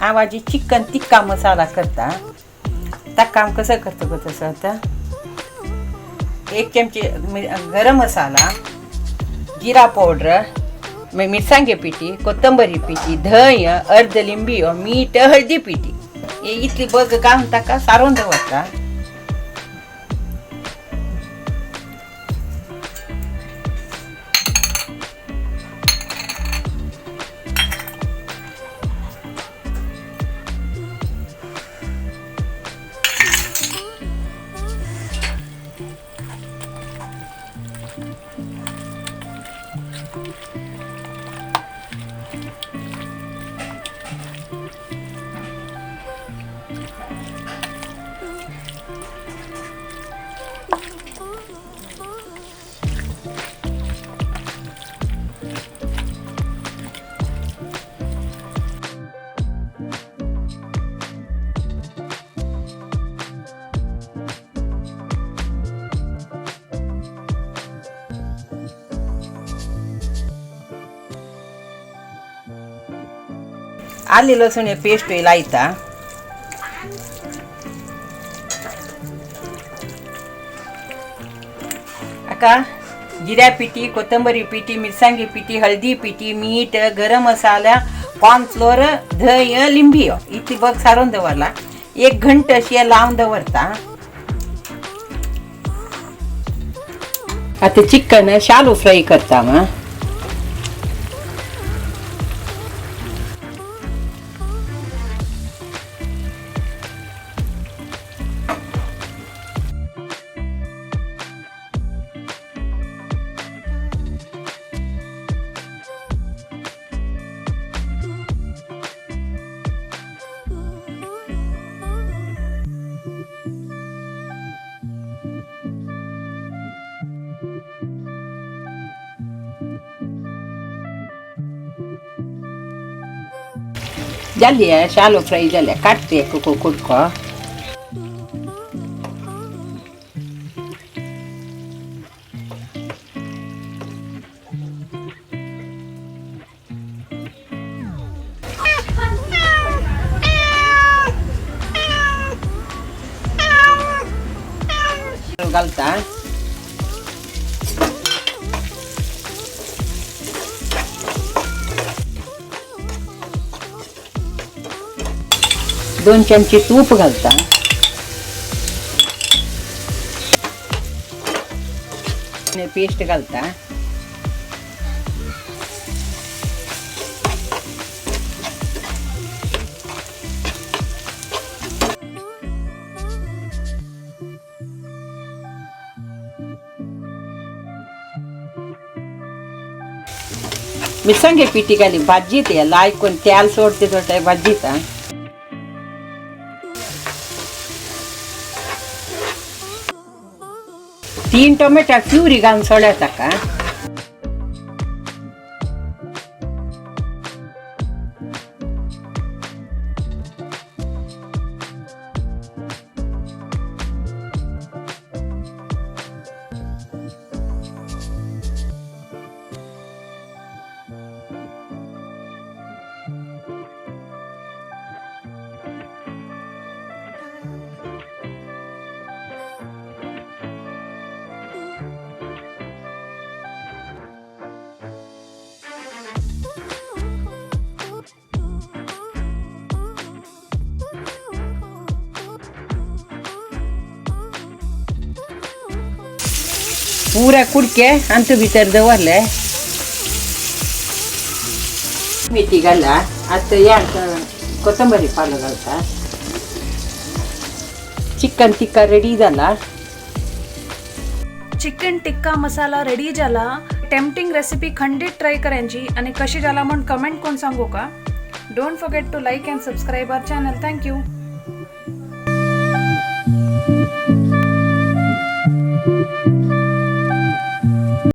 आवाजी चिकन तिक्का मसाला करता. त्या काम कसं करतो गं तसं आता. एक चमचे गरम मसाला, जिरा पावडर, मिरसांगे पिठी, कोथंबरी पिठी, धंय, अर्ध लिंबी, मीठ, हळदी पिठी, हे इतली बघ घालून ताका सारोवन दवरता. आले लसूण पेस्ट लायता. आका जिऱ्या पिठी, कोथंबरी पिठी, मिरसांगी पिठी, हळदी पिठी, मीठ, गरम मसाला, कॉर्नफ्लोअर, धंय, लिंबी, इतली बघ सारून दवरला. एक घंट अशी लावून दवरता. आता चिकन शालो फ्राय करता मग. जाली आहे शालो फ्राय जाल्या, काडते एक कुडको. घालता. दोन चमचे तूप घालता. पेस्ट घालता. मिरसांगे पिठी घाली भाजी ते लायकून तेल सोडते सोडते भाजीता. तीन टोमॅटो प्युरी घालून सोड्या ताका. पुरा कुडके अंत भितर दवरले. मेथी घाला. आता या कोथंबरी पालो घालता. चिकन टिक्का रेडी झाला. चिकन टिक्का मसाला रेडी झाला. टेम्पटिंग रेसिपी खंडित ट्राय करायची आणि कशी झाला म्हणून कमेंट कोण सांगू का. Don't forget to like and subscribe our channel. Thank you.